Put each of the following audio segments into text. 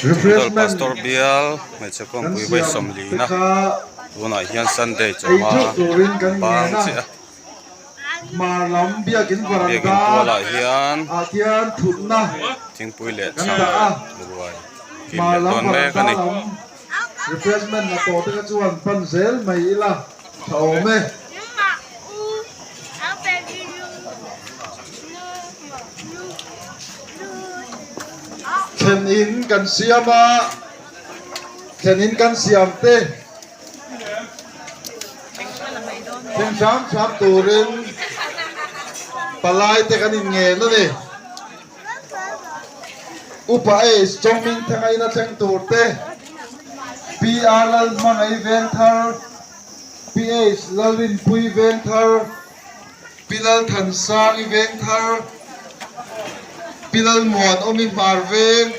Thingdawl Refreshment Pastor bial hmeichhe kan kawngpui vawi siam sawmli te na kha tunah hian Sunday ei chawhma theuh turin kan bang ngen a. chiah a. Hmar lam biakin Biakin varanda tualah hian ah khian thutna thingpui leh kan chhang dah a. ruai kim Hmar leh lam dawn mek varanda a ni. lam refreshment a tawh te kha chuan pan zel mai ila tha awm e. Thlen in kan siam a, thlen in kan siam te thleng hram hram turin palai te kan inngen a ni. Upa Ace Chawngming Thangaina thleng tur te, PR Lalhmangaih Vengthar, PH Lalrinpui Vengthar, Pi Lalthansangi Vengthar, Pi Lalmuanawmi Hmar Veng,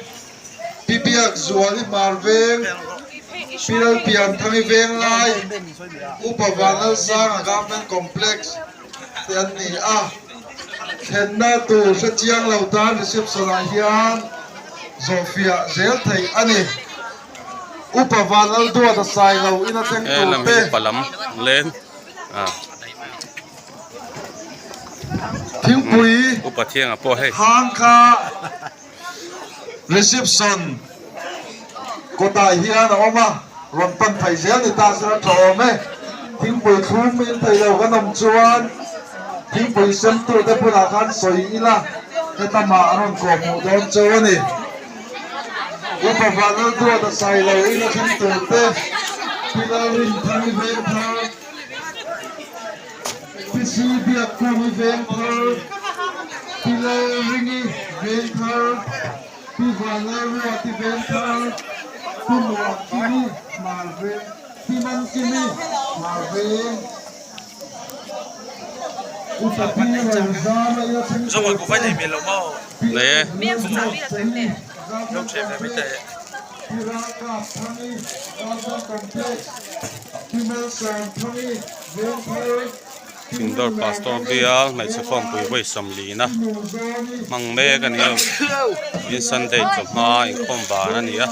Pi Biakzuali Hmar Veng, Pi Lalpianthangi Venglai, Upa Vanlalsanga Government Complex te an ni a. Thlenna tur hre chiang lo tan reception ah hian zawhfiah zel theih a ni. Upa Vanlalduata Sailo ina thleng tur te. Thingpui hang kha reception kawtah hian a awm a, rawn pan thei zel ni ta sela tha awm e. Thingpui thlum in thei lo kan awm chuan thingpui semtute bulah khan sawi ila heta mah a rawn kawh hmuh dawn cheu a ni. Upa Vanlalduata Sailo ina thleng tur te, Pi Lalrinthari Vengthar, Pi Si Biakkungi Vengthar, Pi Lalringi Vengthar, Pi Vanlalruati Vengthar, Pi Muankimi Hmar Veng, Pi Mankimi Hmar Veng, Upa Pi Rozama ina thleng tur te, Thingdawr pastor bial hmeichhe khawmpui vawi sawmlina hmang mek a ni a tin sunday chawhma inkhawm van a ni a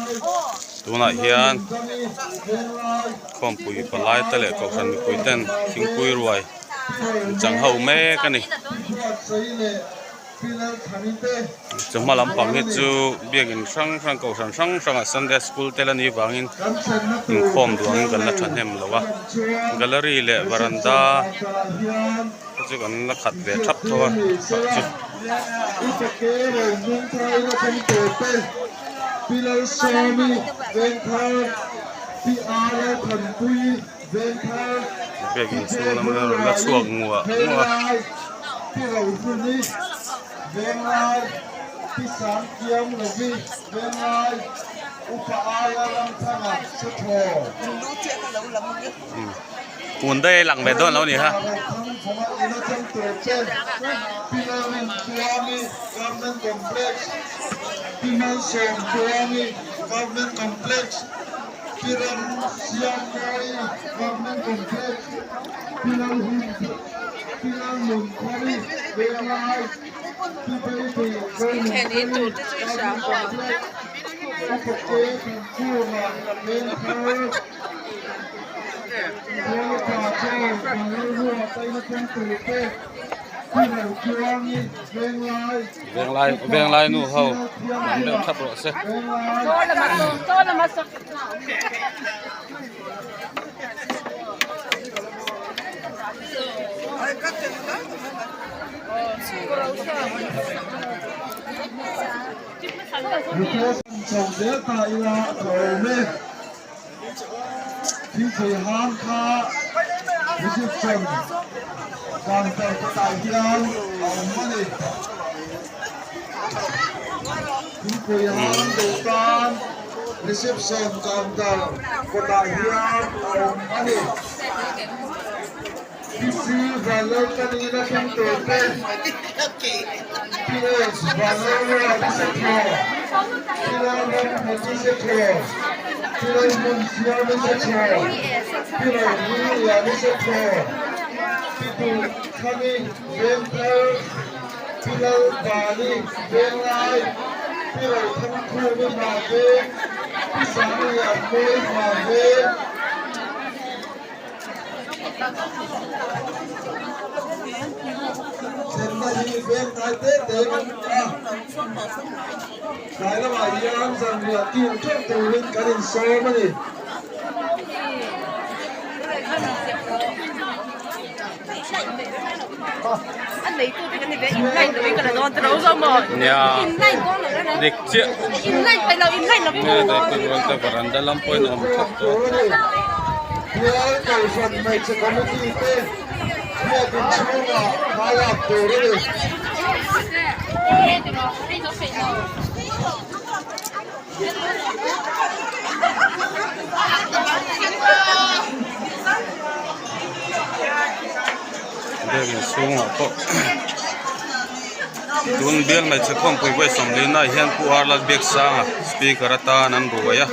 tunah hian khawmpui palai te leh kohhran mipui ten thingpui ruai an chang ho mek a ni. Chawhma lampang hi chu biakin hrang hrang kohhran hrang hrangah Sunday school te la nih vangin inkhawm duangin kan la thahnem lo a gallery leh varanda te chu kan la khat ve thap tho a tah chu. Biakin chhung lam a rawn la chhuak nguah nguah a. Hmun daih a lang ve dawn lo a ni kha. Venglai venglai nu ho an deuh thap rawh se. Thingpui hang kha reception counter kawtah hian a awm a ni. Thingpui hang duh tan reception counter kawtah hian a awm a ni. PC Vanlaltanina thleng tur te, PS Vanlalruati Sethaw, Pilalramhmati Sethaw, Pilalhmunsiami Sethaw, Pilalhmingliani Sethaw, Piduhthani Vengthar, Pilalbani Venglai. Pi Rothangkhumi Hmaveng, Pi Sanglianmawi Hmaveng, Thlenna hi veng hnai te te kan ni a, tlai lamah hian zanriah kil teuh turin kan insawm a ni. Nia dik chiah nge varanda lam pawhin a awm thawk tawh. Bial Kohhran Hmeichhe Committee te biakin chhungah hma lak tur a ni. Biakin chhungah pawh tun bial hmeichhe khawmpui vawi sawmlina ah hian Pu R Lalbiaksanga speaker atan an ruai a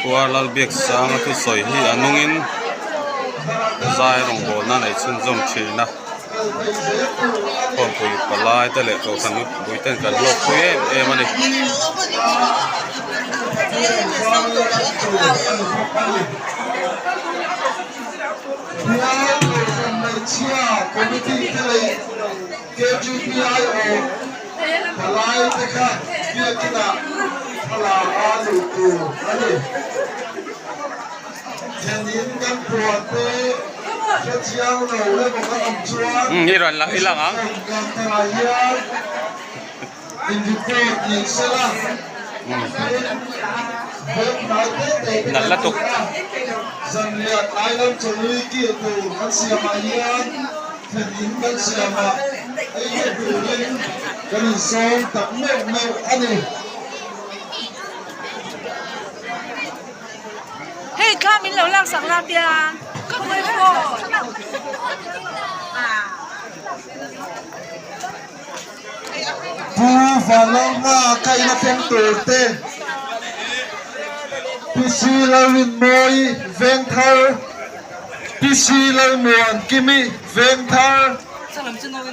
Pu R Lalbiaksanga thusawi hi a nungin zai rawngbawlna nei chhunzawm thin a. Khawmpui palai te leh kohhran mipui ten kan hlawk pui em em a ni. Bial Kohhran Hmeichhia Committee te leh KGPIO palai te kha biakinah thla a luh tur a ni. Thlenin kan puan te hre chiang lo emaw kan awm chuan Reception hian in report ni sela tin veng hnai te te te kan ni a, zanriah tlai lam chawlui kil tur kan siamah hian thlenin kan siamah ei te turin kan insawm tak meuh meuh a ni. Hei thla min lo lak sak la tia ka hmu phone. Pu Vanlalnga kaina thleng tur te, Pi Si Lalrinmawi Vengthar, Pi Si Lalmuankimi Vengthar,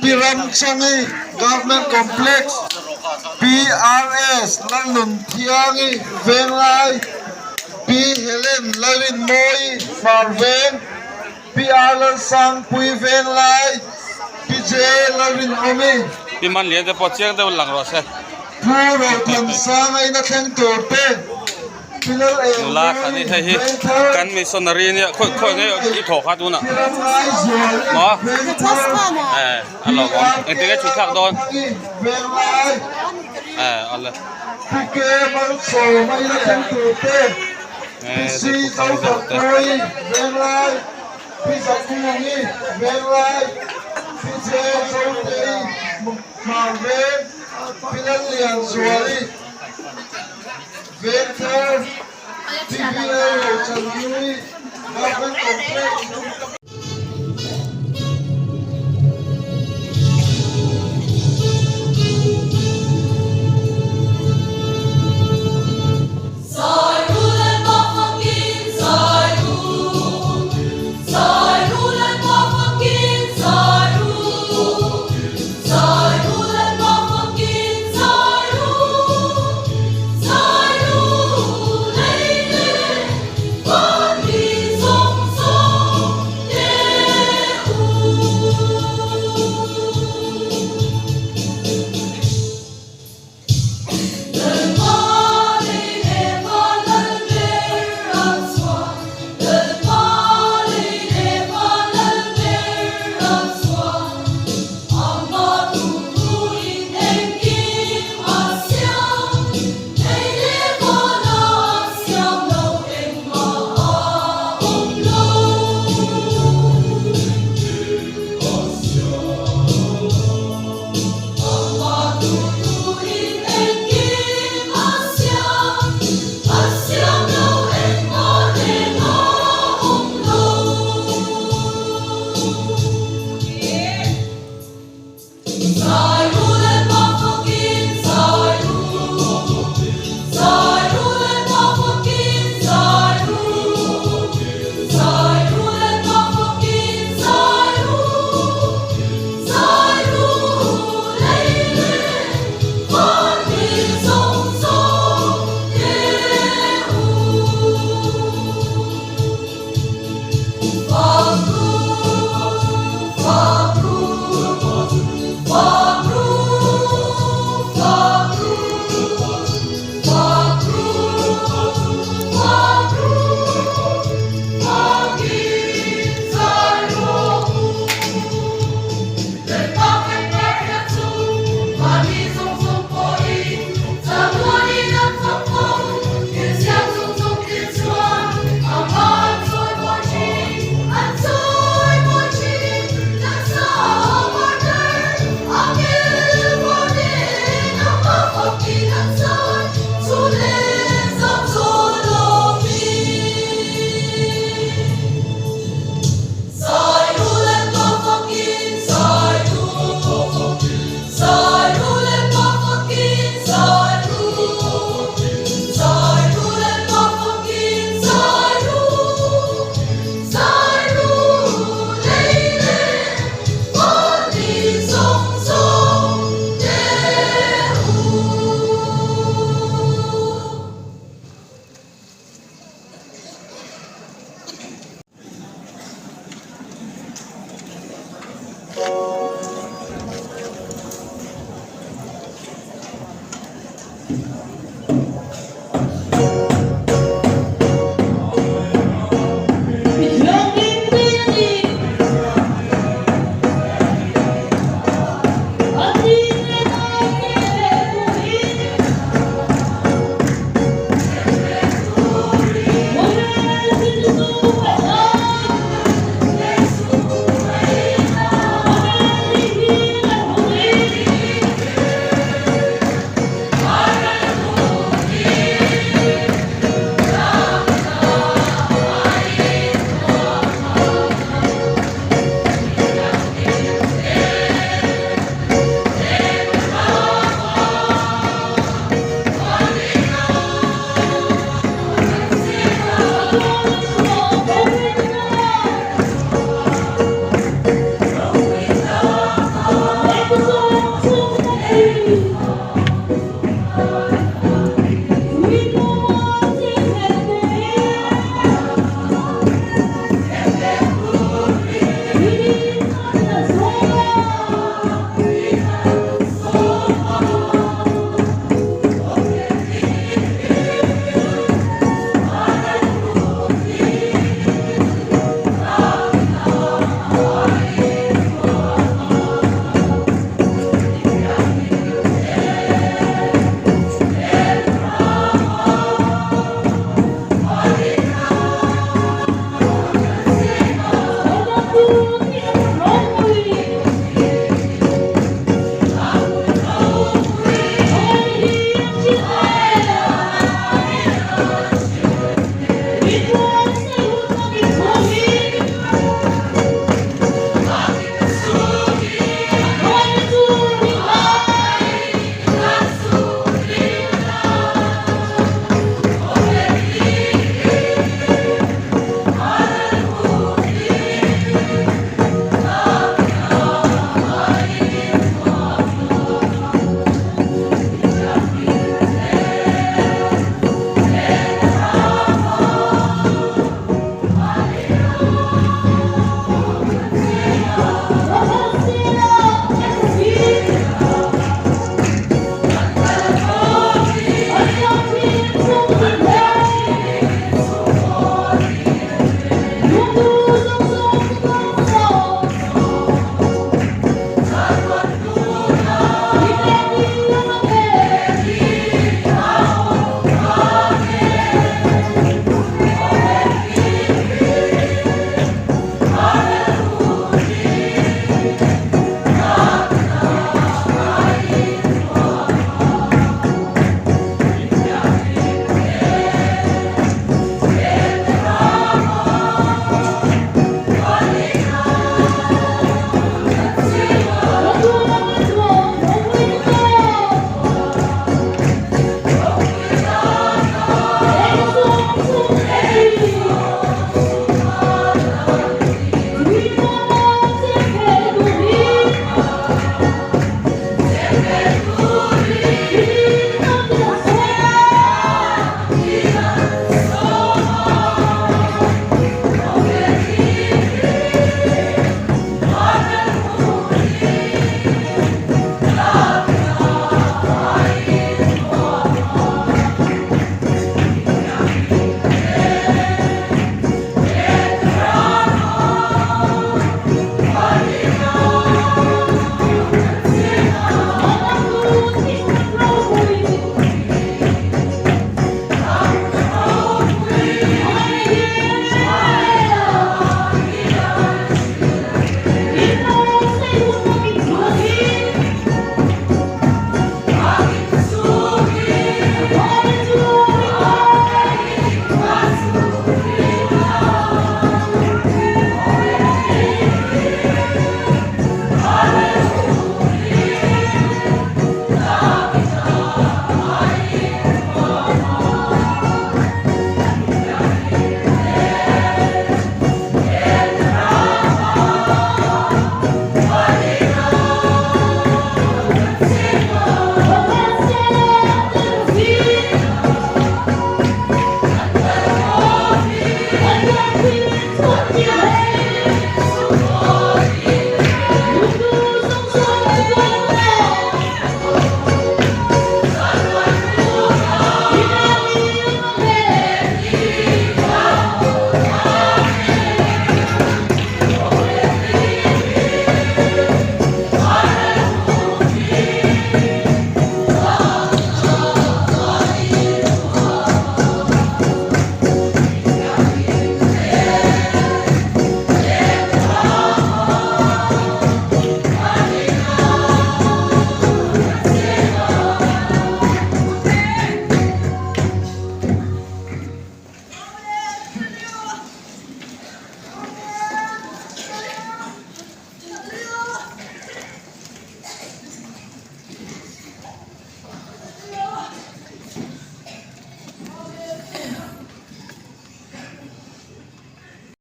Pi Ramchangi Government Complex, Pi RS Lalnunthiangi Venglai, Pi Helen Lalinmawi Farveng, Pi R Lalsangpui Venglai, Pi J Lalrinawmi. Pi Manlian te pawh chiang deuh lang rawh se. Pu Rothansanga ina thleng tur te. Nula khan hi hei hi kan missionary nia khawi khawi nge i thawh kha tunah maw eh a lo awm engtin nge chhuk thlak dawn eh a le eh thang zo te. Vengthar TVL Rochanhlui Government Complex.